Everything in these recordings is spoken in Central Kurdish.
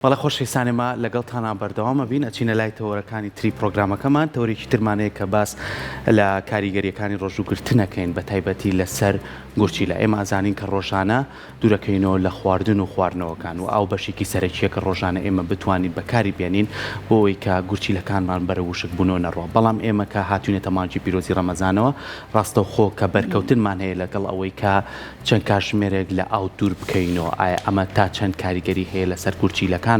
بەڵێ خۆشەویستان ئێمە لەگەڵتانا بەردەوام ئەبین ئەچینە لای تەوەرەکانی تری پرۆگرامەکەمان تەوەرێکی ترمان هەیە کە باس لە کاریگەریەکانی ڕۆژووگرتن ئەکەین بە تایبەتی لەسەر گورچیلە ئێمە ئەزانین کە ڕۆژانە دوورەکەینەوە لە خواردن و خواردنەوەکان و ئاو بەشێکی سەرەکیە کە ڕۆژانە ئێمە بتوانین بەکاری بێنین بۆ ئەوەی کە گورچیلەکانمان بەرەو وشکبوونەوە نەڕوا بەڵام ئێمە کە هاتوینەتە مانگی پیرۆزی ڕەمەزانەوە ڕاستەوخۆ کە بەرکەوتنمان هەیە لەگەڵ ئەوەی کە چەند کاتژمێرێک لە ئاو دوور بکەوینەوە، ئایا ئەمە تا چەند کاریگەری هەیە لەسەر گورچیلەکانمان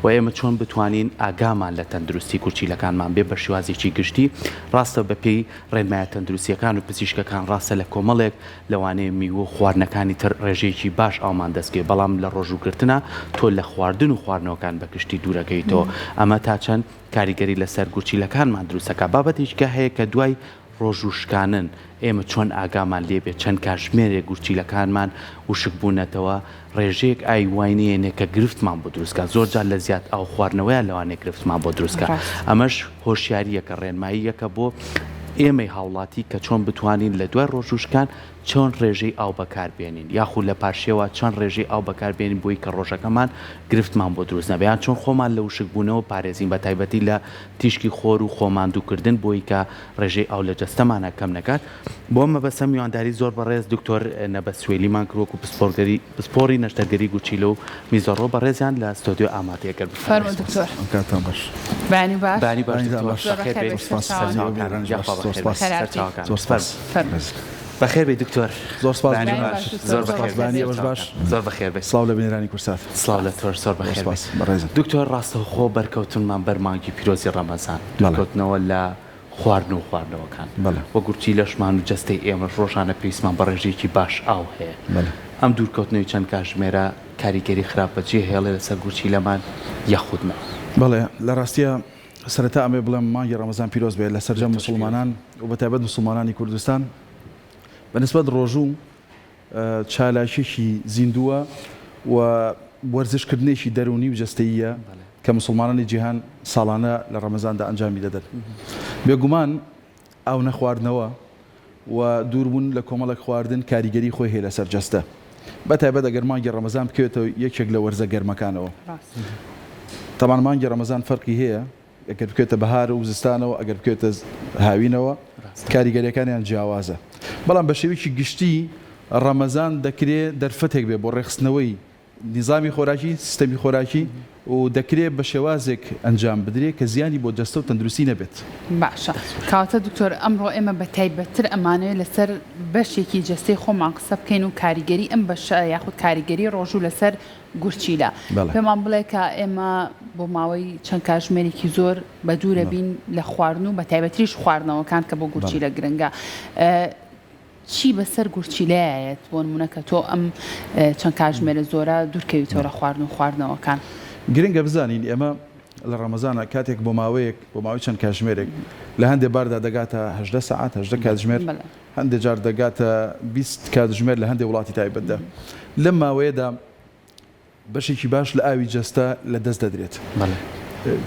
و ئێمە چۆن بتوانین ئاگامان لە تەندروستی گورچیلەکانمان بێ بە شێوازێکی گشتی؟ ڕاستە بەپێی ڕێنمایە تەندروستییەکان و پزیشکەکان ڕاستە لە کۆمەڵێک لەوانەیە میوە و خواردنەکانی تر ڕێژەیەکی باش ئاومان دەست بکەوێت بەڵام لە ڕۆژووگرتنا تۆ لە خواردن و خواردنەوەکان بە گشتی دوورەکەویتەوە ئەمە تا چەند کاریگەری لەسەر گورچیلەکانمان دروست دەکات؟ بابەتێکی کە هەیە کە دوای ڕۆژوو شکانن، ئێمە چۆن ئاگامان لێ بێت چەند کاژمێرێک گورچیلەکانمان وشک بوونەتەوە، ڕێژەیەک ئاوی وای نەیەنێ کە گرفتمان بۆ دروست کات، زۆر جار لە زیاد ئاو خواردنەوەیان لەوانەیە گرفتمان بۆ دروست کات، ئەمەش هۆشیارییەکە، ڕێنماییەکە بۆ ئێمەی هاوڵاتی کە چۆن بتوانین لە دوای ڕۆژوو شکان چۆن ڕێژەی ئاو بەکار بێنین یاخود لە پارشێوە چەند ڕێژەی ئاو بەکار بێنین بۆی کە ڕۆژەکەمان گرفتمان بۆ دروست نەبێ یان چۆن خۆمان لە وشک بوونەوە پارێزین بە تایبەتی لە تیشکی خۆر و خۆ ماندوو کردن بۆی کە ڕێژەی ئاو لە جەستەمانا کەم نەکات بۆ ئەم مەبەستە میوانداری زۆر بەڕێز دکتۆر نەبەز سوێلیمان کرد وەکو پسپۆرگەری پسپۆڕی نەشتەرگەری گورچیلە و میزەڕۆ بەڕێزیان لە ستۆدیۆ ئامادەیە گەر فەرموو دکتۆر. ئەم کاتتان باش. بەیانی باش. بەیانی باش بەیانیتان دکتۆر باش. زۆر بەخێر بەخێر بێیت بێیت سەرچاوان. سەرچاوەکانت زۆر یاخوا سپاس. بەخێر بێیت خێرات بیت. سەرچاوەکانت زۆر سپاس. فەرموو. فەرموو. بەخێر بێیت دکتۆر. زۆر سپاس بەیانی بەیانی باش باش دکتۆر زۆر زۆر بەخێر بەخێر بێیت بەیانی بێیت. ئێوەش باش. سەرچاوەکانت زۆر بەخێر بێیت. سڵاو لە بینەرانی کوردسات. سڵاو لە تۆش زۆر زۆر بەخێر سپاس بێیت. بەڕێزم. دکتۆر ڕاستەوخۆ بەرکەوتنمان بەر مانگی پیرۆزی ڕەمەزان، بەڵێ. دوورکەوتنەوە لە خواردن و خواردنەوەکان بەڵێ. و گورچی لەشمان و جەستەی ئێمەش ڕۆژانە پێویستمان بە ڕێژەیەکی باش ئاو هەیە. بەڵێ. ئەم دوورکەوتنەوەی چەند کاژمێرە کاریگەری خراپ بەجێ هێڵێ لەسەر گورچیلەمان یاخود نا؟ بەڵێ لە ڕاستیا سەرەتا ئەمەوێ بڵێم مانگی ڕەمەزان پیرۆز بێت لە سەرجەم لە تۆش پیرۆز موسوڵمانان و بەتایبەت موسوڵمانانی کوردستان. بە نسبەت ڕۆژوو چالاکیەکی زیندووە و وەرزشکردنێکی دەروونی و جەستەییە کە موسڵمانانی جیهان ساڵانە لە ڕەمەزاندا ئەنجامی دەدەن. بێگومان ئاو نەخواردنەوە و دووربوون لە کۆمەڵێک خواردن کاریگەری خۆی هەیە لەسەر جەستە، بە تایبەت ئەگەر مانگی ڕەمەزان بکەوێتە یەکێک لە وەرزە گەرمەکانەوە. تەبعەن مانگی ڕەمەزان فەرقی هەیە ئەگەر بکەوێتە بەهار و زستانەوە، ئەگەر بکەوێتە هاوینەوە کاریگەریەکانیان جیاوازە. بەڵام بە شێوەیەکی گشتی ڕەمەزان دەکرێ دەرفەتێک بێ بۆ ڕێکخستنەوەی نیزامی خۆراکی، سیستەمی خۆراکی و دەکرێ بە شێوازێک ئەنجام بدرێ کە زیانی بۆ جەستە و تەندروستی نەبێت. باشە کەواتە دکتۆر ئەمڕۆ ئێمە بە تایبەتتر ئەمانەوێت لەسەر بەشێکی جەستەی خۆمان قسە بکەین و کاریگەری ئەم بەشە یاخود کاریگەری ڕۆژوو لەسەر گورچیلە. بەڵێ. پێمان بڵێ کە ئێمە بۆ ماوەی چەند کاژمێرێکی زۆر بە دوورە بەڵێ. بین لە خواردن و بە تایبەتریش خواردنەوەکان کە بۆ بەڵێ. گورچیلە گرنگە. چی بەسەر گورچیلەیا یەت بۆ نمونە کە تۆ ئەم چەند کاژمێرە زۆرە دوورکەویتەوە لە خواردن و خواردنەوەکان؟ گرنگە بزانین ئێمە لە ڕەمەزانا کاتێک بۆ ماوەیەک بۆ ماوەی چەند کاژمێرێک لە هەندێ باردا دەگاتە 18 سەعات 18 کاتژمێر بەڵێ. هەندێ جار دەگاتە 20 کاتژمێر لە هەندێ وڵاتی تایبەتدا لەم ماوەیەدا بەشێکی باش لە ئاوی جەستە لە دەست دەدرێت.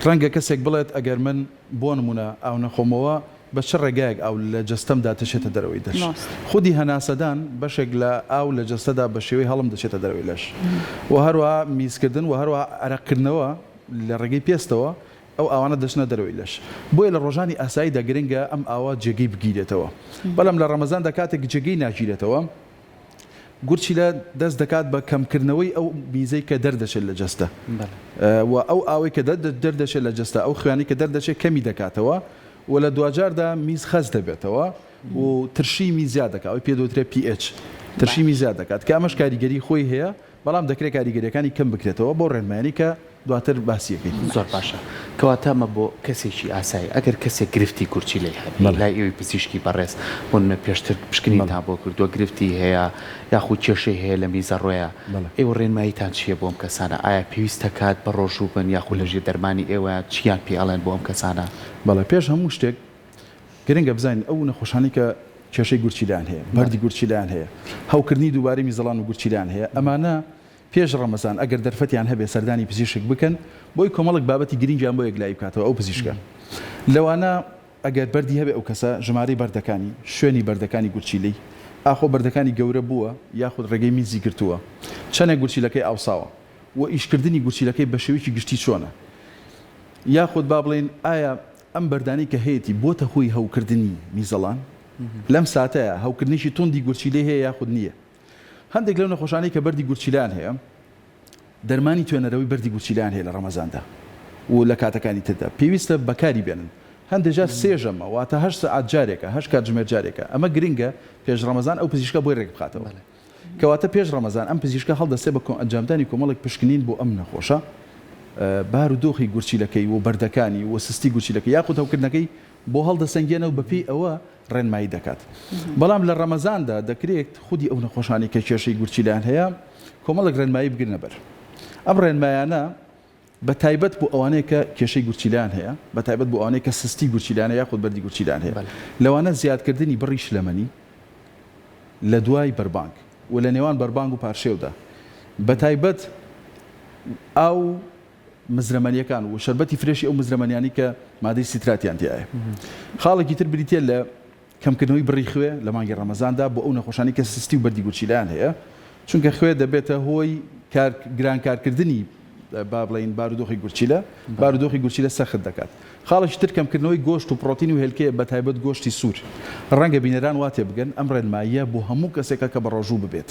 ڕەنگە کەسێک بڵێت ئەگەر من بۆ نموونە ئاو نەخۆمەوە بە چ ڕێگایەک ئاو لە جەستەمدا دەچێتە دەرەوەی لەش؟ خودی هەناسەدان بەشێک لە ئاو لە جەستەدا بە شێوەی هەڵم دەچێتە دەرەوەی لەش و هەروەها میزکردن و هەروەها ئارەقکردنەوە لە ڕێگەی پێستەوە ئەو ئاوانە دەچنە دەرەوەی لەش. بۆیە لە ڕۆژانی ئاساییدا گرنگە ئەم ئاوە جێگەی بگیرێتەوە. بەڵام لە ڕەمەزاندا کاتێک جێگەی ناگیرێتەوە، گورچیلە دەست دەکات بە کەمکردنەوەی ئەو میزەی کە دەردەچێت لە جەستە و ئەو ئاوەی کە دەردەچێت لە جەستە، ئەو خوێنەی کە دەردەچێت کەمی دەکاتەوە و لە دواجاردا میز خەست دەبێتەوە و ترشی میز زیاد دەکات، ئەوەی پێ دەوترێت pH ترشی میز زیاد دەکات کە ئەمەش کاریگەری خۆی هەیە بەڵام دەکرێت کاریگەریەکانی کەم بکرێتەوە بەو ڕێنمایانەی کە دواتر باسی ئەکەین. زۆر باشە کەواتە ئەمە بۆ کەسێکی ئاسایی ئەگەر کەسێک گرفتی گورچیلەی هەبێ بەڵێ. لای ئێوەی پزیشکی بەڕێز بۆ نمونە پێشتر بەڵێ. پشکنینتان بۆ کردووە گرفتی هەیە یاخود کێشەی هەیە لە میزەڕۆیە بەڵێ. ئێوە ڕێنماییتان چییە بۆ ئەم کەسانە ئایا پێویستە کات بەڕۆژوو بن یاخود لە ژێر دەرمانی ئێوەیان چیان پێ ئەڵێن بۆ ئەم کەسانە؟ بەڵێ پێش هەموو شتێک گرنگە بزانین ئەو نەخۆشانەی کە کێشەی گورچیلەیان هەیە، بەردی گورچیلەیان هەیە، هەوکردنی دووبارەی میزەڵان و گورچیلەیان هەیە، ئەمانە پێش ڕەمەزان ئەگەر دەرفەتیان هەبێت سەردانی پزیشک بکەن بۆی کۆمەڵێک بابەتی گرنگیان بۆ یەکلایی بکاتەوە ئەو پزیشکە لەوانە ئەگەر بەردی هەبێت ئەو کەسە ژمارەی بەردەکانی، شوێنی بەردەکانی گورچیلەی، ئاخۆ بەردەکانی گەورە بووە یاخود ڕێگەی میزی گرتووە، چەندێک گورچیلەکەی ئاوساوە. و ئیشکردنی گورچیلەکەی بە شێوەیەکی گشتی چۆنە؟ یاخود با بڵێین ئایا ئەم بەردانەی کە هەیەتی بۆتە هۆی هەوکردنی میزەڵان؟ لەم ساتەیا هەوکردنێکی توندی گورچیلەی هەیە یاخود نییە؟ هەندێک لەو نەخۆشانەی کە بەردی گورچیلەیان هەیە دەرمانی توێنەرەوەی بەردی گورچیلەیان هەیە لە ڕەمەزاندا و لە کاتەکانی تردا پێویستە بەکاری بێنن هەندێک جار سێ ژەمە واتە هەشت سەعات جارێکە هەشت کاتژمێر جارێکە ئەمە گرنگە پێش ڕەمەزان ئەو پزیشکە بۆی ڕێکبخاتەوە. کەواتە پێش ڕەمەزان ئەم پزیشکە هەڵدەستێ بە ئەنجامدانی کۆمەڵێک پشکنین بۆ ئەم نەخۆشە، بار و دۆخی گورچیلەکەی و بەردەکانی و سستی گورچیلەکەی یاخود هەوکردنەکەی بۆ هەڵدەسەنگێنە و بەپێی ئەوە ڕێنمایی دەکات. بەڵام لە ڕەمەزاندا دەکرێت خودی ئەو نەخۆشانەی کە کێشەی گورچیلەیان هەیە کۆمەڵێک ڕێنمایی بگرنە بەر. ئەم ڕێنمایانە بە تایبەت بۆ ئەوانەی کە کێشەی گورچیلەیان هەیە، بە تایبەت بۆ ئەوانەی کە سستی گورچیلەیان هەیە یاخود بەردی گورچیلەیان هەیە، لەوانە زیادکردنی بڕی شلەمەنی لە دوای بەربانگ و لە نێوان بەربانگ و پارشێودا، بە تایبەت ئاو و مزرەمەنییەکان و شەربەتی فرێشی ئەو مزرەمەنیانەی کە مادەی سیتراتیان تیایە. خاڵێکی تر بریتییە لە کەمکردنەوەی بڕی خوێ لە مانگی ڕەمەزاندا بۆ ئەو نەخۆشانەی کە سستی و بەردی گورچیلەیان هەیە، چونکە خوێ دەبێتە هۆی کار گران کارکردنی با بڵێین بارودۆخی گورچیلە، بارودۆخی گورچیلە سەخت دەکات. خاڵێکی تر کەمکردنەوەی گۆشت و پڕۆتین و هێلکەیە بەتایبەت گۆشتی سوور. ڕەنگە بینەران وا تێبگەن ئەم ڕێنماییە بۆ هەموو کەسێکە کە بەڕۆژوو ببێت،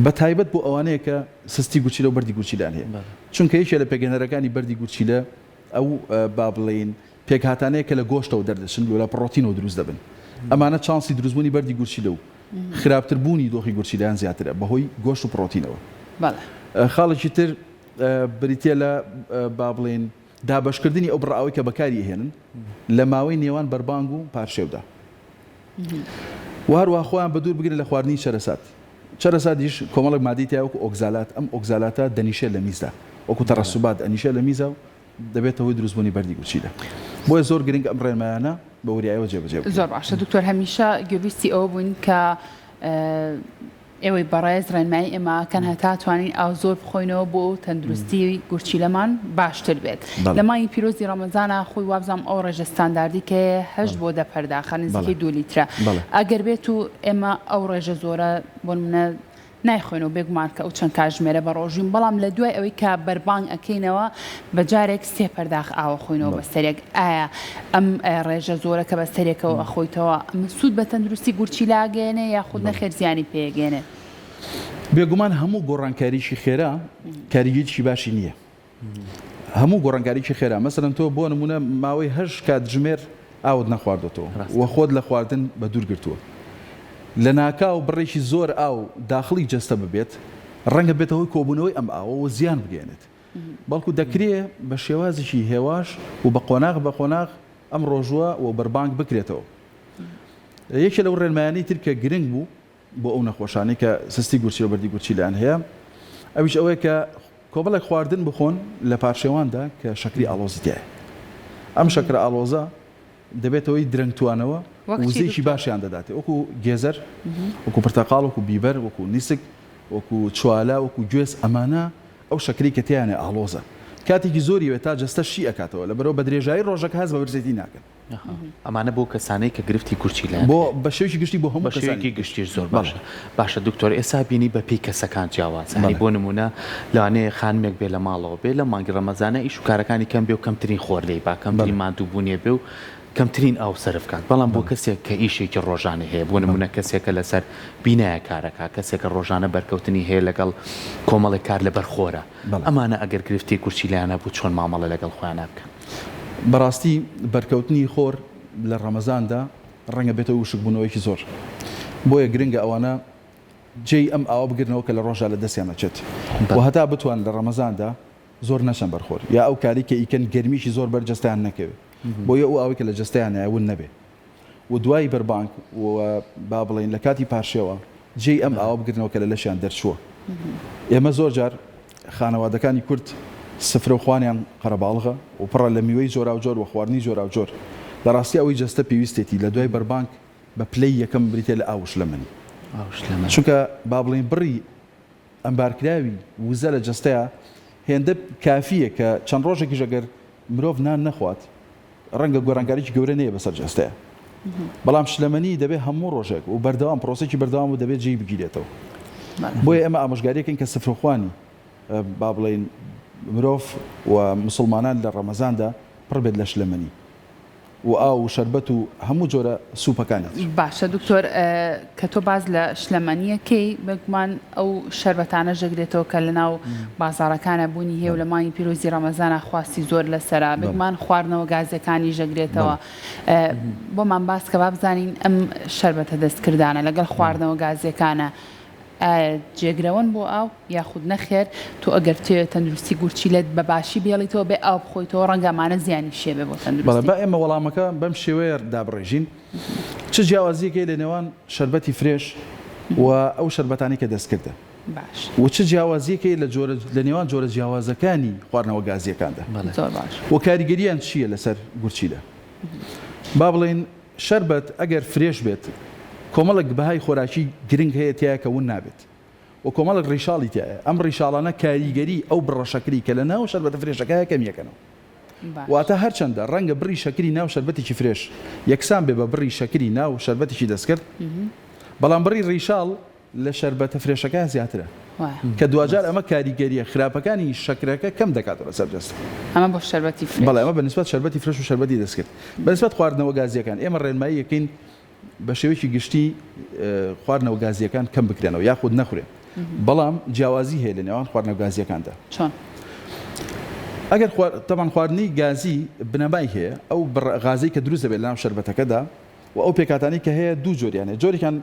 بەتایبەت بۆ ئەوانەیە کە سستی گورچیلە و بەردی گورچیلەیان هەیە، چونکە یەکێ لە پێکهێنەرەکانی بەردی گورچیلە ئەو با بڵێین پێکهاتانەیە کە لە گۆشتەوە دەردەچن و لە پڕۆتینەوە دروست دەبن، ئەمانە چانسی دروستبوونی بەردی گورچیلە و خراپتر بوونی دۆخی گورچیلەیان زیاترە بەهۆی گۆشت و پڕۆتینەوە. خاڵێکی تر بریتییە لە با بڵێین دابەشکردنی ئەو بڕە ئاوەی کە بەکاری ئەهێنن لە ماوەی نێوان بەربانگ و پارشێودا و هەروەها خۆیان بەدوور بگرن لە خواردنی چەرەسات. چەرەساتیش کۆمەڵێک مادەی تیایە وەکو ئۆکزالات، ئەم ئۆکزالاتە دەنیشێت لە میزدا وەکو تەڕەسوبات ئەنیشێت لە میزا و دەبێتە هۆی دروستبوونی بەردی گورچیلە. بۆیە زۆر گرنگە ئەم ڕێنمایانە بە وریایەوە جێبەجێ بکرێن. زۆر باشە دکتۆر هەمیشە گوێبیستی ئەوە بووین کە ئێوەی بەڕێز ڕێنمایی ئێمە کەن هەتا توانین ئاو زۆر بخۆینەوە بۆ تەندروستی گورچیلەمان باشتر بێت لە مانگی پیرۆزی ڕەمەزانە خۆی وابزانم ئەو ڕێژە ستانداردی کە هەشت بۆ دە پەرداخە نزیکەی دوو لیترە ئەگەر بێت و ئێمە ئەو ڕێژە زۆرە بۆ نمونە نایخۆینەوە بێگومان کە ئەو چەند کاژمێرە بە ڕۆژووین بەڵام لە دوای ئەوەی کە بەربانگ ئەکەینەوە بە جارێک سێ پەرداخ ئاوە خۆینەوە بە سەرێک ئایا ئەم ڕێژە زۆرە کە بە سەرێکەوە ئەخۆیتەوە ئەمە سوود بە تەندروستی گورچیلە ئەگەیەنێ یاخود نەخێر زیانی پێگەێنێ؟ بێگومان هەموو گۆڕانکاریی خێرا کاریگەریی باشی نییە. هەموو گۆڕانکاریی خێرا مەسەلەن تۆ بۆ نموونە ماوەی هەشت کاتژمێر ئاوت نەخواردۆتەوە و خۆت لە خواردن بە دوور گرتووە لە ناکاو بڕێکی زۆر ئاو داخڵی جەستە ببێت ڕەنگە بێتە هۆی کۆبوونەوەی ئەم ئاوە و زیان بگەیەنێت بەڵکو دەکرێ بە شێوازێکی هێواش و بە قۆناغ بە قۆناغ ئەم ڕۆژووە و بەربانگ بکرێتەوە یەکێ لەو ڕێنمایانەی تر کە گرنگ بوو بۆ ئەو نەخۆشانەی کە سستی گورچیلە و بەردی گورچیلەیان هەیە ئەویش ئەوەیە کە کۆمەڵێک خواردن بخۆن لە پارشێواندا کە شەکری ئاڵۆزی تیایە. ئەم شەکرە ئاڵۆزە دەبێتە هۆی درەنگ توانەوە و وزەیەکی باشیان دەداتێ وەکو گێزەر، وەکو پرتەقاڵ، وەکو بیبەر، وەکو نیسک، وەکو چوالە، وەکو گوێز ئەمانە ئەو شەکرەی کە تیایانە ئاڵۆزە کاتێکی زۆری ئەوێت تا جەستە شی ئەکاتەوە لەبەرئەوە بە درێژایی ڕۆژەکە هەست بە برسێتی ناکەن. ئەمانە بۆ کەسانەی کە گرفتی گورچیلەیان بۆ هەیە. بە شێوەیەکی گشتی بۆ هەموو بە شێوەیەکی کەسانی. گشتیش زۆر باشە. باشە دکتۆر ئێستا بینی بە پێی کەسەکان جیاوازە هەنی بۆ نموونە لەوانەیە خانمێک بێ لە ماڵەوە بێ لە مانگی ڕەمەزانە ئیش و کارەکانی کەم بێ و کەمترین خۆر لێی با کەمترین ماندووبوونیە بێ و کەمترین ئاو سەرف کات بەڵام بۆ کەسێک کە ئیشێکی ڕۆژانەی هەیە بۆ نموونە کەسێکە لەسەر بینایە کارەکا کەسێکە ڕۆژانە بەرکەوتنی هەیە لەگەڵ کۆمەڵێک کار لەبەر خۆرە ئەمانە ئەگەر گرفتی گورچیلەیان هەبوو چۆن مامەڵە لەگەڵ خۆیانا بکەن؟ بەڕاستی بەرکەوتنی خۆر لە ڕەمەزاندا ڕەنگە بێتە هۆی وشکبوونەوەیەکی زۆر، بۆیە گرنگە ئەوانە جێی ئەم ئاوە بگرنەوە کە لە ڕۆژدا لە دەستیان ئەچێت و هەتا بتوانن لە ڕەمەزاندا زۆر نەچن بەر خۆر یا ئەو کارەی کە ئیکەن گەرمیی زۆر بەر جەستەیان نەکەوێ بۆیە ئەو ئاوەی کە لە جەستەیانایە ون نەبێ و دوای بەربانگ و با بڵێین لە کاتی پارشێوە جێی ئەم ئاوە بگرنەوە کە لە لەشیان دەرچووە. ئێمە زۆر جار خانەوادەکانی کورد سفرە و خوانیان قەرەباڵغە و پڕە لە میوەی جۆراوجۆر و خواردنی جۆراوجۆر. لە ڕاستی ئەوەی جەستە پێویستێتی لە دوای بەربانگ بە پلەی یەکەم بریتیە لە ئاو و شلەمەنی. چونکە با بڵێین بڕی ئەمبارکراوی وزە لە جەستەیا هێندە کافییە کە چەند ڕۆژێکیش ئەگەر مرۆڤ نان نەخوات ڕەنگە گۆڕانکاریی گەورە نەیە بەسەر جەستەیا بەڵام شلەمەنی دەبێت هەموو ڕۆژێک و بەردەوام پرۆسێکی بەردەوام و دەبێت جێی بگیرێتەوە بۆیە ئێمە ئامۆژگاریەکەین کە سفرەخوانی. با بڵێین مرۆڤ و موسڵمانان لە ڕەمەزاندا پڕ بێت لە شلەمەنی و ئاو و شەربەت و هەموو جۆرە سوپەکانی تر. باشە دکتۆر کە تۆ باس لە شلەمەنیەکەی بێگومان ئەو شەربەتانەش دەگرێتەوە کە لەناو بازاڕەکانە بوونی هەیە و لە مانگی پیرۆزی ڕەمەزانا خواستی زۆر لەسەرە بێگومان خواردنەوە گازیەکانیش دەگرێتەوە بۆمان باس کە با بزانین ئەم شەربەتە دەستکردانە لەگەڵ خواردنەوە گازیەکانە ئایا جێگرەوەن بۆ ئاو یاخود نەخێر تۆ ئەگەر بتەوێت تەندروستی گورچیلەت بە باشی بهێڵیتەوە بێ ئاو بخۆیتەوە ڕەنگە ئەمانە زیانیشی هەبێ بۆ بەڵێ تەندروستی. با ئێمە وەڵامەکە بەم شێوەیە دابڕێژین، چ جیاوازییەک هەیە لە نێوان شەربەتی fresh و ئەو شەربەتانەی کە دەستکردە؟ باش. و چ جیاوازییەک هەیە لە جۆرە لە نێوان جۆرە جیاوازەکانی خواردنەوە گازییەکاندا؟ زۆر باش. و کاریگەرییان چییە لەسەر گورچیلە؟ با بڵێین شەربەت ئەگەر fresh بێت کۆمەڵێک بەهای خۆراکی گرنگ هەیە تیایا کە ون نابێت و کۆمەڵێک ڕیشاڵی تیایە، ئەم ڕیشاڵانە کاریگەری ئەو بڕە شەکری کە لە ناو شەربەتە fresh ەکە هەیە کەمیەکەنەوە. واتە هەرچەندە ڕەنگە بڕی شەکری ناو شەربەتێکی fresh یەکسان بێ بە بڕی شەکری ناو شەربەتێکی دەستکرد، بەڵام بڕی ڕیشاڵ لە شەربەتە fresh ەکە زیاترە کە دواجار ئەمە کاریگەرییە خراپەکانی شەکرەکە کەم دەکاتەوە لەسەر جەستە. ئەمە بۆ شەربەتی fresh. بەڵێ ئەمە بە نیسبەت شەربەتی fresh و شەربەتی دەستکرد. بە نیسبەت خواردنەوە گازییەکان ئێمە ڕێنمایی ئەکەین بە شێوەیەکی گشتی خواردنەوە گازییەکان کەم بکرێنەوە یاخود نەخورێن. بەڵام جیاوازی هەیە لە نێوان خواردنەوە گازییەکاندا. چۆن؟ ئەگەر تەبعەن خواردنی گازی بنەمای هەیە، ئەو بڕە غازەی کە دروست دەبێت لەناو شەربەتەکەدا و ئەو پێکهاتانەی کە هەیە دوو جۆریان هەیە، جۆرێکیان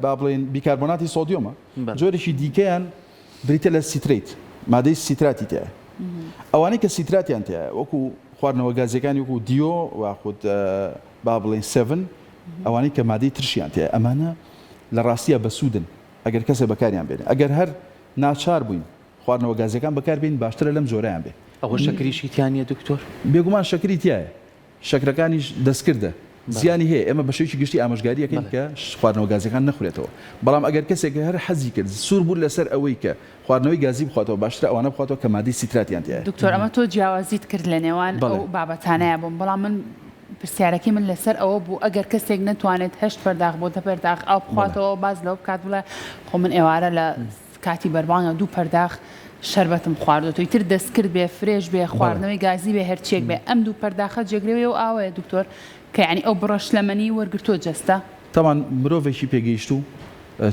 با بڵێین بیکاربۆناتی سۆدیۆمە، جۆرێکی دیکەیان بریتیە لە citrate، مادەی سیتراتی تیایە. ئەوانەی کە سیتراتیان تیایە وەکو خواردنەوە گازیەکانی وەکو دیۆ یاخود با بڵێین سێڤن، ئەوانەی کە مادەی ترشیان تیایە، ئەمانە لە ڕاستیا بەسوودن ئەگەر کەسێک بەکاریان بێنێ. ئەگەر هەر ناچار بووین خواردنەوە گازیەکان بەکار بێنین باشترە لەم جۆرەیان بێ. ئەوە شەکریشی تیا نیە دکتۆر؟ بێگومان شەکری تیایە. شەکرەکانیش دەستکردە زیانی هەیە، ئێمە بە شێوەیەکی گشتی ئامۆژگاری ئەکەین کە خواردنەوە گازیەکان نەخورێتەوە، بەڵام ئەگەر کەسێک هەر حەزی کرد سوور بوو لەسەر ئەوەی کە خواردنەوەی گازی بخواتەوە باشترە ئەوانە بخواتەوە کە مادەی سیتراتیان تیایە. دکتۆر ئەمە تۆ جیاوازیت کرد لە نێوان ئەو بابەتانەیا بۆم، بەڵام من پرسیارەکەی من لەسەر ئەوە بوو ئەگەر کەسێک نەتوانێت هەشت پەرداخ بۆ دە پەرداخ ئاو بخواتەوە باس لەوە بکات بڵێ خۆ من ئێوارە لە کاتی بەربانگا دوو پەرداخ شەربەتم خواردۆتەوە ئیتر دەستکرد بێ fresh بێ خواردنەوەی گازی بێ هەرچیەک بێ ئەم دوو پەرداخە جێگرەوەی ئەو ئاوەیە دکتۆر کە یانی ئەو بڕە شلەمەنی وەرگرتووە جەستە؟ تەبعەن مرۆڤێکی پێگەیشتوو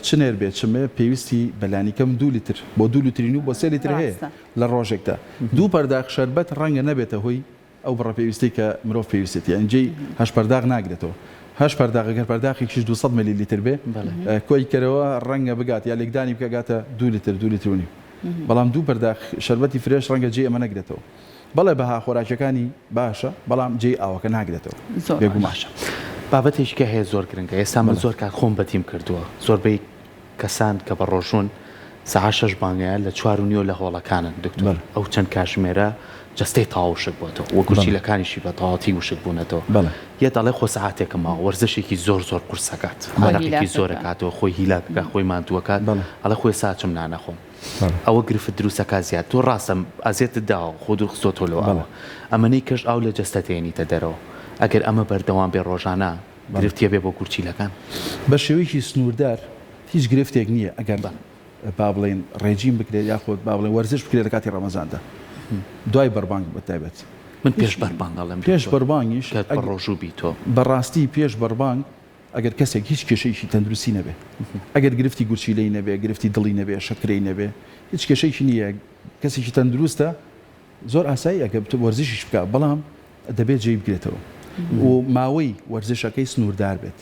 چ نێر بێ چ مێ پێویستی بە لانیکەم دوو لیتر بۆ دوو لیتری و بۆ سێ لیتر هەیە لە ڕۆژێکدا دوو پەرداخ شەربەت ڕەنگە نەبێتە هۆی ئەو بڕە پێویستەی کە مرۆڤ پێویستێتی یانی جێی هەشت پەرداخ ناگرێتەوە هەشت پەرداخ گەر پەرداخێکیش 200 ملی لیتر بێ کۆی کەرەوە ڕەنگە بگات یا لێکدانی بکە گاتە دوو لیتر دوو لیتر و نیو بەڵام دوو پەرداخ شەربەتی fresh ڕەنگە جێی ئەمە نەگرێتەوە بەڵێ بەها خۆراکیەکانی باشە بەڵام جێی ئاوەکە ناگرێتەوە بێگومان. باشە بابەتێکی کە هەیە زۆر گرنگە ئێستا من زۆر کات خۆم بەتیم کردووە زۆربەی کەسان کە بە ڕۆژوون سەعات شەش بانگەیە لە چوار و نیوە لە هۆڵەکانن دکتۆر ئەو چەند کاژمێرە جەستەی تەواو وشک بۆتەوە و گورچیلەکانیشی بە تەواوەتی وشک بوونەتەوە یەت ئەڵێ خۆ سەعاتێکم ماوە وەرزشێکی زۆر زۆر قورس ئەکات عەرەقێکی زۆر ئەکاتەوە خۆی هیلاک ئەکات خۆی ماندوو ئەکات ئەڵێ خۆ ئێستا ئەچم نان ئەخۆم ئەوە گرفت دروست ئەکات زیاد تۆ ڕاستە ئەزێتت داوە خۆ دوور خستۆتەوە لەو ئاوە ئەمەنەی کەش ئاو لە جەستەت هێنیتە دەرەوە ئەگەر ئەمە بەردەوام بێ ڕۆژانە گرفتی ئەبێ بۆ گورچیلەکان؟ بە شێوەیەکی سنووردار هیچ گرفتێک نییە ئەگەر با بڵێین ڕێجیم بکرێت یاخود با بڵێین وەرزش بکرێت لە کاتی ڕەمەزاندا دوای بەربانگ بە تایبەت. من پێش بەربانگ ئەڵێم دکتۆر. پێش بەربانگیش کە بە ڕۆژوو بی تۆ. بە ڕاستی پێش بەربانگ ئەگەر کەسێک هیچ کێشەیەکی تەندروستی نەبێ ئەگەر گرفتی گورچیلەی نەبێ گرفتی دڵی نەبێ شەکرەی نەبێ هیچ کێشەیەکی نییە کەسێکی تەندروستە زۆر ئاساییە کە وەرزشیش بکات بەڵام دەبێت جێی بگرێتەوە و ماوەی وەرزشەکەی سنووردار بێت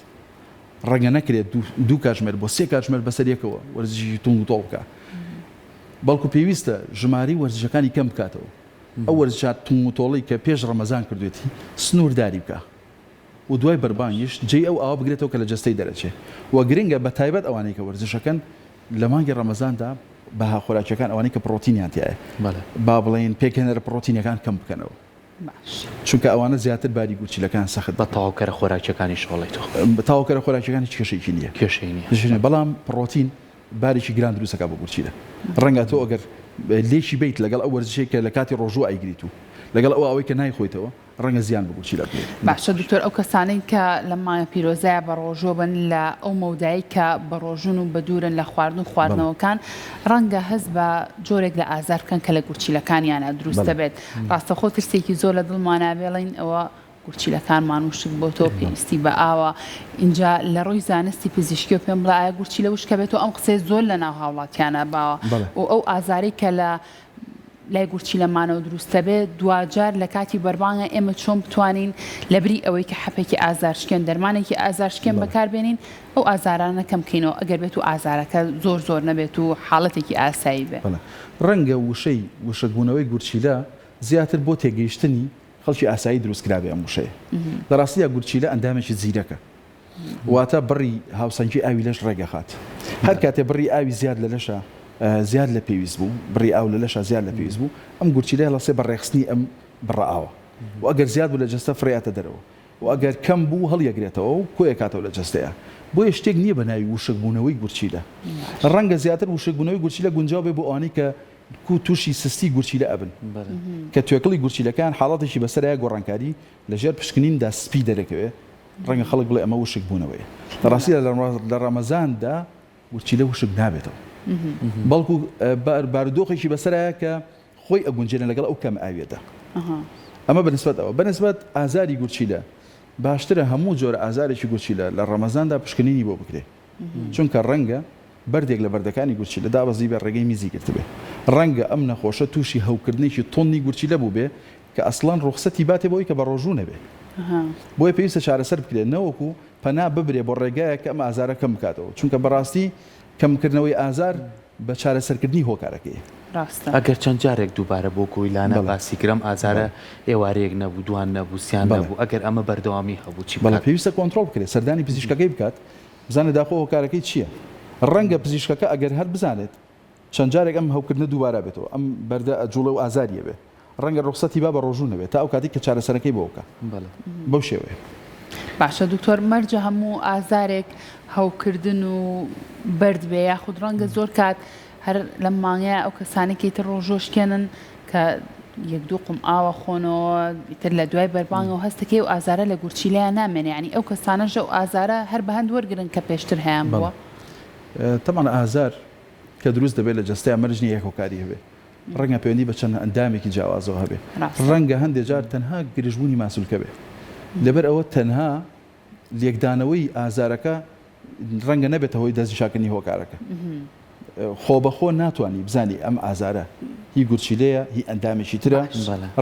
ڕەنگە نەکرێت دوو کاتژمێر بۆ سێ کاتژمێر بەسەر یەکەوە وەرزشی توند و تۆڵ بکات بەڵکو پێویستە ژمارەی وەرزشەکانی کەم بکاتەوە ئەو وەرزشە توند و تۆڵەی کە پێش ڕەمەزان کردوێتی سنوورداری بکە و دوای بەربانگیش جێی ئەو ئاوە بگرێتەوە کە لە جەستەی دەرەچێ و گرنگە بە تایبەت ئەوانەی کە وەرزشەکەن لە مانگی ڕەمەزاندا بەها خۆراکیەکان ئەوانەی کە پڕۆتینیان تیایە با بڵێین پێکهێنەرە پڕۆتینەکان کەم بکەنەوە چونکە ئەوانە زیاتر باری گورچیلەکان سەخت بە تەواوکەرە خۆراکیەکانیش ئەڵێی تۆ؟ تەواوکەرە خۆراکیەکان هیچ کێشەیەکی نییە. کێشەی نییە. بەڵام پڕۆتین. بارێکی گران دروست ئەکات بۆ گورچیلە. ڕەنگە تۆ ئەگەر لێکی بەیت لەگەڵ ئەو وەرزشەی کە لە کاتی ڕۆژوو ئەیگریت و لەگەڵ ئەو ئاوەی کە نایخۆیتەوە ڕەنگە زیان بە گورچیلە بگەیەنێت. باشە دکتۆر ئەو کەسانەی کە لەم مانگە پیرۆزەیا بەڕۆژووە بن لە ئەو مەودایەی کە بەڕۆژوون و بەدوورن لە خواردن و خواردنەوەکان ڕەنگە هەست بە جۆرێک لە ئازار بکەن کە لە گورچیلەکانیانا دروست دەبێت ڕاستەوخۆ ترسێکی زۆر لە دڵمانا بێڵین ئەوە گورچیلەکانمان وشک بۆتەوە پێویستی بە ئاوە ئینجا لە ڕووی زانستی پزیشکیەوە پێم بڵێ ئایا گورچیلە وشکە بێتەوە ئەم قسەیە زۆر لە ناو هاوڵاتیانە باوە و ئەو ئازارەی کە لە لای گورچیلەمانەوە دروستەبێ دواجار لە کاتی بەربانگە ئێمە چۆن بتوانین لەبری ئەوەی کە حەپێکی ئازارشکێن دەرمانێکی ئازارشکێن بەکاربێنین ئەو ئازارانە کەم بکەینەوە ئەگەر بێت و ئازارەکە زۆر زۆر نەبێت و حاڵەتێکی ئاسایی بێ. ڕەنگە وشەی وشکبوونەوەی گورچیلە زیاتر بۆ تێگەیشتنی خەڵکی ئاسایی دروست کرابێ ئەم وشەیە. لە ڕاستیدا گورچیلە ئەندامێکی زیرەکە. واتە بڕی هاوسەنگی ئاوی لەش ڕێک ئەخات. هەر کاتێ بڕی ئاوی زیاد لە لەشا زیاد لە پێویست بوو، بڕی ئاو لە لەشا زیاد لە پێویست بوو، ئەم گورچیلە هەڵەسێ بە ڕێکخستنی ئەم بڕە ئاوە. و ئەگەر زیاد بوو لە جەستە فڕێیاتە دەرەوە. و ئەگەر کەم بوو هەڵیەگرێتەوە و کۆیەکاتەوە لە جەستەیا. بۆیە شتێک نییە بە ناوی وشکبوونەوەی گورچیلە. ڕەنگە زیاتر وشکبوونەوەی گورچیلە گونجاو بێ بۆ ئەوانەی کە کو تووشی سستی گورچیلە ئەبن. کە توێکڵی گورچیلەکەیان حاڵەتێکی بەسەرایە گۆڕانکاری لە ژێر پشکنیندا سپی دەرەکەوێ، ڕەنگە خەڵک بڵێ ئەمە وشک بوونەوەیە. لە ڕاستیدا لە ڕەمەزاندا گورچیلە وشک نابێتەوە. بەڵکو بارودۆخێکی بەسەرایە کە خۆی ئەگونجێنێ لەگەڵ ئەو کەم ئاویەدا. ئەمە بە نسبەت ئەوە. بە نسبەت ئازاری گورچیلە باشترە هەموو جۆرە ئازارێکی گورچیلە لە ڕەمەزاندا پشکنینی بۆ بکرێ. چونکە ڕەنگە بەردێک لە بەردەکانی گورچیلە دابەزیبێ ڕێگەی میزی گرتبێ. ڕەنگە ئەم نەخۆشە تووشی هەوکردنێکی توندی گورچیلە بووبێ کە ئەسڵەن ڕوخسەتی باتێ بۆ ئەوەی کە بەڕۆژوو نەبێ. بۆیە پێویستە چارەسەر بکرێت نەوەکو پەنا ببرێ بۆ ڕێگایەک کە ئەم ئازارە کەم بکاتەوە. چونکە بەڕاستی کەمکردنەوەی ئازار بە چارەسەرکردنی هۆکارەکەیە. ڕاستە. ئەگەر چەند جارێک دووبارە بۆ گۆیلانە باسی کرد ئەم ئازارە ئێوارەیەک نەبوو دوان نەبوو سیان نەبوو ئەگەر ئەمە بەردەوامی هەبوو چی بکات؟ پێویستە کۆنترۆڵ بکرێت سەردانی پزیشکەکەی بکات بزانێت داخۆ هۆکارەکەی چییە ڕەنگە پزیشکەکە ئەگەر هەر بزانێت چەند جارێک ئەم هەوکردنە دووبارە بێتەوە ئەم بەردە ئەجوڵێ و ئازاری ئەبێ ڕەنگە ڕوخسەتی با بە ڕۆژوو نەبێت تا ئەو کاتەی کە چارەسەرەکەی بۆ بکا بەو شێوەیە. باشە دکتۆر مەرجە هەموو ئازارێک هەوکردن و بەرد بێ یاخود ڕەنگە زۆر کات هەر لەم مانگەیە ئەو کەسانێکی تر ڕۆژۆ شکێنن کە یەک دوو قوم ئاوە خۆنەوە ئیتر لە دوای بەربانگەوە هەستەکەی و ئازارە لە گورچیلەیان نامێنێ یانی ئەو کەسانەش ئەو ئازارە هەر بە هەند وەرگرن کە پێشتر هەیان بووە. تەبعەن ئازار کە دروست دەبێت لە جەستەیا مەرج نییە یەک هۆکاری هەبێت ڕەنگە پەیوەندی بە چەند ئەندامێکی جیاوازەوە هەبێت ڕەنگە هەندێک جار تەنها گرژبوونی ماسولکە بێت لەبەر ئەوە تەنها لێکدانەوەی ئازارەکە ڕەنگە نەبێتە هۆی دەستنیشانکردنی هۆکارەکە. خۆبەخۆ ناتوانی بزانی ئەم ئازارە هی گورچیلەیە هی ئەندامێکی ترە،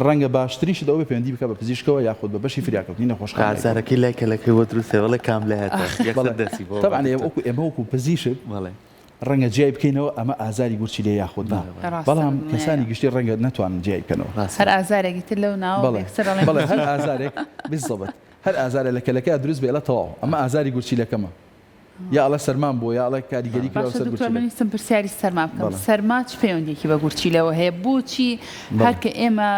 ڕەنگە باشترین شت ئەوە بێ پەیوەندی بکات بە پزیشکەوە یاخود بە بەشی فریاکەوتنی نەخۆشخانەیەکەوە. ئازارەکەی لای کەلەکەی بۆ دروست دەبێ بەڵێ کام لایەتە یەکسەر دەستی بۆ تەبعەن ئێمە وەکو پزیشک ڕەنگە جیای بکەینەوە ئەمە ئازاری گورچیلەیە یاخود نا بەڵام کەسانی گشتی ڕەنگە نەتوانن جیای بکەنەوە. هەر ئازارێکی تر لەو ناوە یەکسەر ئەڵێن بەڵێ هەر ئازارێک بالضبط هەر ئازارێ لە کەلەکەیا دروست بێ ئەڵێ تەواو ئەمە ئازاری گورچیلەکەمە یا ئەڵێ سەرمام بووە یا ئەڵێ کاریگەری کراوە باشە سەر دکتۆر من گورچیلەکە. ویستم پرسیاری سەرما بکەم بەڵێ. سەرما چ پەیوەندیەکی بە گورچیلەوە هەیە بۆچی هەر بەڵێ. کە ئێمە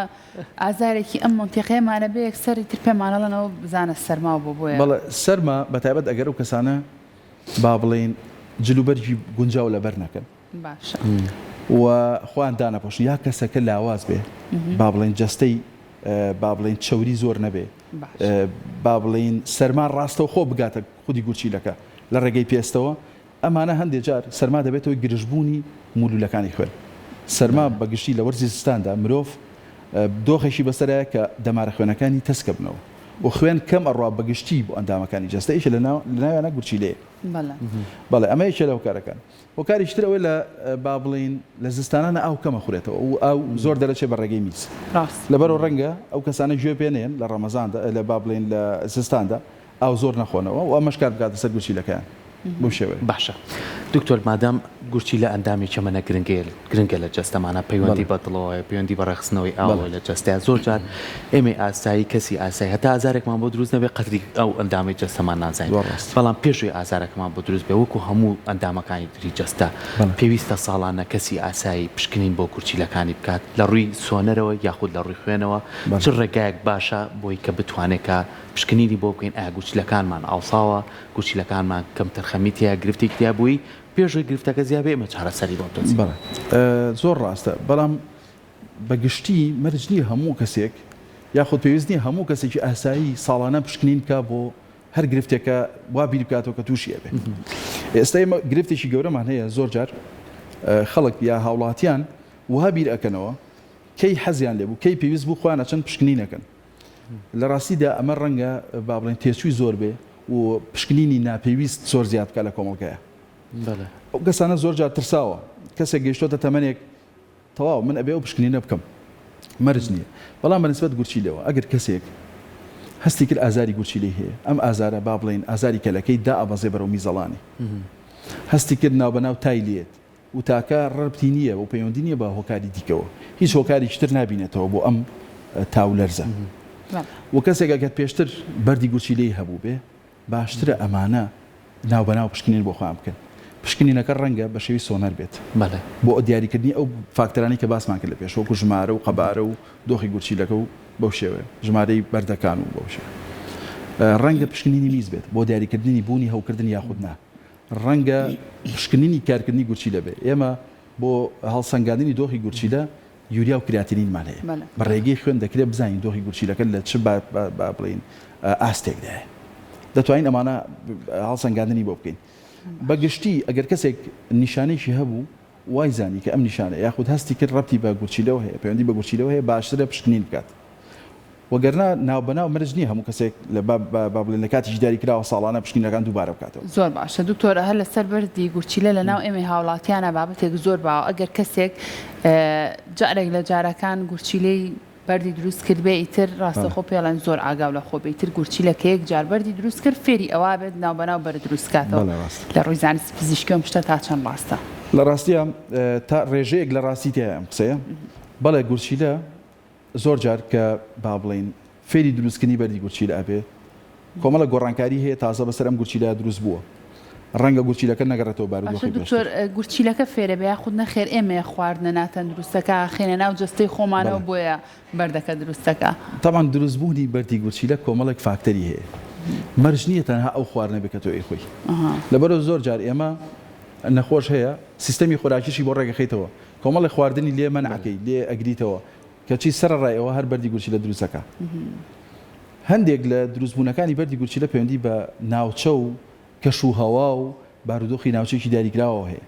ئازارێکی ئەم مەنتیقەیەمانە بێ یەکسەر ئیتر پێمان ئەڵێن ئەوە بزانە سەرماو بووە بۆیە. بەڵێ سەرما بەتایبەت ئەگەر ئەو کەسانە با بڵێین جلوبەرگی گونجاو لەبەر نەکەن باشە. و خۆیان دانەپۆشن یا کەسەکە لاواز بێ با بڵێین جەستەی با بڵێین چەوری زۆر نەبێ با بڵێین سەرما ڕاستەوخۆ بگاتە خودی گورچیلەکە لە ڕێگەی پێستەوە ئەمانە هەندێ جار سەرما دەبێتە هۆی گرژبوونی مولولەکانی خوێن سەرما بە گشتی لە وەرزی زستاندا مرۆڤ دۆخێکی بەسەرایە کە دەمارە خوێنەکانی تەسکە بنەوە و خوێن کەم ئەڕوا بە گشتی بۆ ئەندامەکانی جەستە یەکێ لە ناویانە گورچیلەیە بەڵێ ئەمە یەکێ لە هۆکارەکان هۆکارێکی تر ئەوەی لە با بڵێین لە زستانانە ئاو کەم ئەخورێتەوە و ئاو زۆر دەرەچێ بە ڕێگەی میز ڕاست. لەبەرئەوە ڕەنگە ئەو کەسانە گوێ پێ نەیەن لە ڕەمەزاندا لە با بڵێین لە زستاندا ئاو زۆر نەخۆنەوە و ئەمەش کار بکاتە سەر گورچیلەکەیان بەو شێوەیە. باشە دکتۆر مادام گورچیلە ئەندامێکی ئەمەنە گرنگەیە گرنگە لە جەستەمانا پەیوەندی بە دڵەوە هەیە پەیوەندی بە ڕێکخستنەوەی ئاوەوە لە جەستەیا زۆر جار ئێمەی ئاسایی کەسی ئاسایی هەتا ئازارێکمان بۆ دروست نەبێ قەدری ئەو ئەندامەی جەستەمان نازانین بەڵام پێش ئەوەی ئازارەکەمان بۆ دروست بێ وەکو هەموو ئەندامەکانی تری جەستە پێویستە ساڵانە کەسی ئاسایی پشکنین بۆ گورچیلەکانی بکات لە ڕووی سۆنەرەوە یاخود لە ڕووی خوێنەوە چ ڕێگایەک باشە بۆی کە بتوانێت کە پشکنینی بۆ بکەین ئایا گورچیلەکانمان ئاوساوە گورچیلەکانمان کەمتر. کەمتەرخەمی تیا گرفتێکی تیا بووی پێش ئەوەی گرفتەکە زیاد بێ ئێمە چارەسەری بۆ بدۆزین. بەڵێ زۆر ڕاستە بەڵام بە گشتی مەرج نییە هەموو کەسێک یاخود پێویست نییە هەموو کەسێکی ئاسایی ساڵانە پشکنین بکا بۆ هەر گرفتێک کە وا بیر بکاتەوە کە تووشی ئەبێ. ئێستا ئێمە گرفتێکی گەورەمان هەیە زۆر جار خەڵک یا هاوڵاتیان وەها بیر ئەکەنەوە کەی حەزیان لێ بوو کەی پێویست بوو خۆیان ئەچن پشکنین ئەکەن. لە ڕاستیدا ئەمە ڕەنگە با بڵێین تێچووی زۆر بێ و پشکنینی ناپێویست زۆر زیاد بکات لە کۆمەڵگایا. ئەو کەسانە زۆر جار ترساوە کەسێک گەیشتۆتە تەمەنێک تەواو من ئەبێ ئەو پشکنینە بکەم مەرج نییە بەڵام بە نسبەت گورچیلەوە ئەگەر کەسێک هەستی کرد ئازاری گورچیلەی هەیە ئەم ئازارە با بڵێین ئازاری کەلەکەی دائەبەزێ بەرەو میزەڵانی هەستی کرد ناوبەناو تای لێت و تاکە ڕەبتی نییە و پەیوەندی نییە بە هۆکاری دیکەوە، هیچ هۆکارێکی تر نابینێتەوە بۆ ئەم تا و لەرزە. و کەسێک ئەگەر پێشتر بەردی گورچیلەی هەبووبێ، باشترە ئەمانە ناوبەناو پشکنین بۆ خۆیان بکەن. پشکنینەکە ڕەنگە بە شێوەی سۆنەر بێت بۆ دیاریکردنی ئەو فاکتەرانەی کە باسمان کرد لە پێش، وەکو ژمارە و قەبارە و دۆخی گورچیلەکە و بەو شێوەیە، ژمارەی بەردەکان و بەو شێوەیە. ڕەنگە پشکنینی میز بێت بۆ دیاریکردنی بوونی هەوکردن یاخود نا. ڕەنگە پشکنینی کارکردنی گورچیلە بێ. ئێمە بۆ هەڵسەنگاندنی دۆخی گورچیلە یوریا و کریاتینینمان هەیە. بە ڕێگەی خوێن دەکرێت بزانین دۆخی گورچیلەکە لە چ با بڵێین ئاستێکدایە. دەتوانین ئەمانە هەڵسەنگاندنی بۆ بکەین. بە گشتی ئەگەر کەسێک نیشانەیەکی هەبوو وای زانی کە ئەم نیشانە یاخود هەستی کرد ڕەبتی بە گورچیلەوە هەیە، پەیوەندی بە گورچیلەوە هەیە باشترە پشکنین بکات. وەگەرنا ناوبەناو مەرج نییە هەموو کەسێک لە با با بڵێین لە کاتێکی دیاریکراوە ساڵانە پشکنینەکان دووبارە بکاتەوە. زۆر باشە دکتۆر هەر لەسەر بەردی گورچیلە لەناو ئێمەی هاوڵاتیانا بابەتێک زۆر باوە ئەگەر کەسێک جارێک لە جارەکان گورچیلەی بەردی دروست کردبێ ئیتر ڕاستەخۆ پێڵێن زۆر ئاگاو لە خۆ بێ ئیتر گورچیلە کە یەک جار بەردی دروست کرد فێری ئەوا بێت ناوبەناو بەرد دروست کاتەوە لە ڕووی زانستی پزیشکی ئەم شتە تا چەند ڕاستە؟ لە ڕاستیا تا ڕێژەیەک لە ڕاستی تیایە ئەم قسەیە بەڵێ گورچیلە زۆر جار کە با بڵێین فێری دروستکردنی بەردی گورچیلە ئەبێ، کۆمەڵێک گۆڕانکاری هەیە تازە بەسەر ئەم گورچیلەیا دروست بووە. ڕەنگە گورچیلەکە نەگەڕێتەوە باشە بارودۆخی دکتۆر پێشتر. گورچیلەکە فێرە بێ یاخود نەخێر ئێمەیە خواردنە ناتەندروستەکە ئەخەینە ناو جەستەی خۆمانەوە بەڵێ. بۆیە بەردەکە دروست دەکا؟ تەبعەن دروستبوونی بەردی گورچیلە کۆمەڵێک فاکتەری هەیە. مەرج نییە تەنها ئەو خواردنە بێ کە تۆ ئەیخۆی. لەبەرئەوە زۆر جار ئێمە نەخۆش هەیە سیستەمی خۆراکیشی بۆ ڕێکەخەیتەوە، کۆمەڵێک خواردنی لێ مەنع ئەکەی، لێ ئەگریتەوە، کەچی سەرەڕای ئەوە هەر بەردی گورچیلە دروست دەکا. هەندێک لە دروستبوونەکانی بەردی گورچیلە پەیوەندی بە ناوچە و کەش و هەوا و بارودۆخی ناوچەیەکی دیاریکراوەوە هەیە.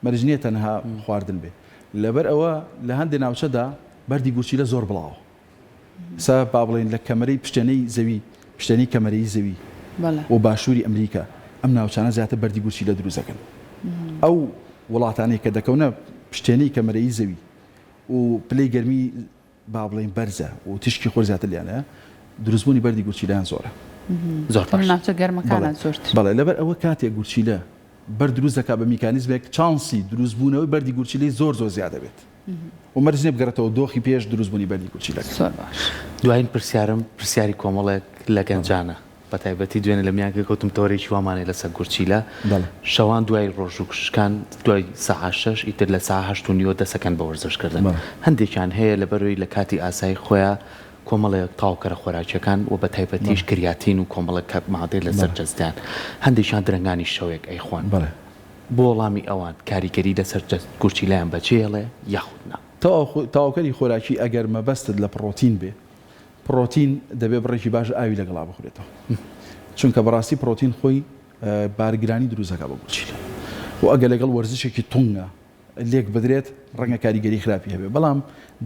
مەرج نییە تەنها خواردن بێ. لەبەر ئەوە لە هەندێ ناوچەدا بەردی گورچیلە زۆر بڵاوە. ئێستا با بڵێین لە کەمەرەی پشتێنەی زەوی، پشتێنەی کەمەرەیی زەوی و باشووری ئەمریکا ئەم ناوچانە زیاتر بەردی گورچیلە دروست دەکەن. ئەو وڵاتانەی کە دەکەونە پشتێنەی کەمەرەیی زەوی و پلەی گەرمی با بڵێین بەرزە و تیشکی خۆر زیاتر لێیان هەیە، دروستبوونی بەردی گورچیلەیان زۆرە. زۆر باش. ناوچە گەرمەکانە زۆرتر. بەڵێ لەبەر ئەوە کاتێک گورچیلە بەرد دروست دەکات بە میکانیزمێک چانسی دروستبوونەوەی بەردی گورچیلەی زۆر زۆر زیاد دەبێت و مەرج نییە بگەڕێتەوە دۆخی پێش دروستبوونی بەردی گورچیلەکە. زۆر باش. دوایین پرسیارم پرسیاری کۆمەڵێک لە گەنجانە. بەتایبەتی دوێنێ لە میانکە کەوتم تەوەرێکی وامان هەیە لەسەر گورچیلە شەوان دوای ڕۆژوو شکان دوای سەعات شەش ئیتر لە سەعات هەشت و نیوە دەسەکەن بە وەرزش کردن هەندێکیان هەیە لەبەرەوەی لە کاتی ئاسایی خۆیا کۆمەڵێک تەواوکەرە خۆراکیەکان و بە تایبەتیش کریاتین و کۆمەڵێک کە مادەی لەسەر جەستەیان هەندێکیان درەنگانی شەوێک ئەیخۆن بۆ وەڵامی ئەوان کاریگەری لەسەر جەست گورچیلەیان بەجێیەڵێ یاخود نا؟ تەواوکەری خۆراکی ئەگەر مەبەستت لە پڕۆتین بێ پڕۆتین دەبێ بڕێکی باش ئاوی لەگەڵا بخورێتەوە چونکە بەڕاستی پڕۆتین خۆی بارگرانی دروست دەکات بۆ گورچیلە و ئەگەر لەگەڵ وەرزشێکی تونگە لێک بدرێت ڕەنگە کاریگەری خراپی هەبێت بەڵام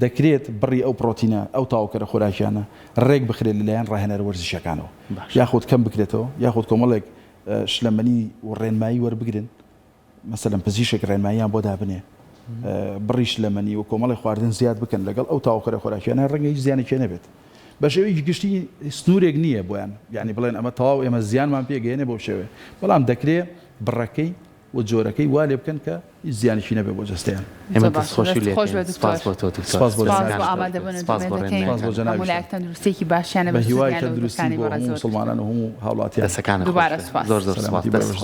دەکرێت بڕی ئەو پڕۆتینە ئەو تاوکەرە خۆراکیانە ڕێک بخرێت لەلایەن ڕاهێنەرە وەرزشیەکانەوە یاخود کەم بکرێتەوە یاخود کۆمەڵێک شلەمەنی و ڕێنمایی وەربگرن مەسەلەن پزیشک ڕێنماییان بۆ دابنێ بڕی شلەمەنی و کۆمەڵی خواردن زیاد بکەن لەگەڵ ئەو تاوکەرە خۆراکیانە ڕەنگە هیچ زیانێکی نەبێت بە شێوەیەکی گشتی سنوورێک نییە بۆیان یعنی بڵێن ئەمە تەواو ئێمە زیانمان پێگەیەنێ بەو شێوەیە بەڵام دەکرێ بڕەکەی و جۆرەکەی وا لێ بکەن کە هیچ زیانێکی نەبێت بۆ جەستەیان. ئێمە دەستخۆشی لێ دەکەین. سپاس بۆ تۆ دکتۆر. سپاس بۆ سپاس بۆ ئامادەبوونت. سپاس بۆ ڕێنماییەکانت. سپاس بۆ جەنابیشتان. هەموو لایەک تەندروستییەکی باشیان بە هەبێت. هیوای سوودیان لە تەندروستی وتەکانی بۆ بەڕێز هەموو وەرگرتبێت. موسڵمانان و هەموو هاوڵاتیان. دەستەکانت خۆش دووبارە بێت. سپاس. زۆر زۆر سپاس. سەلامەتی دەست بەڕێز.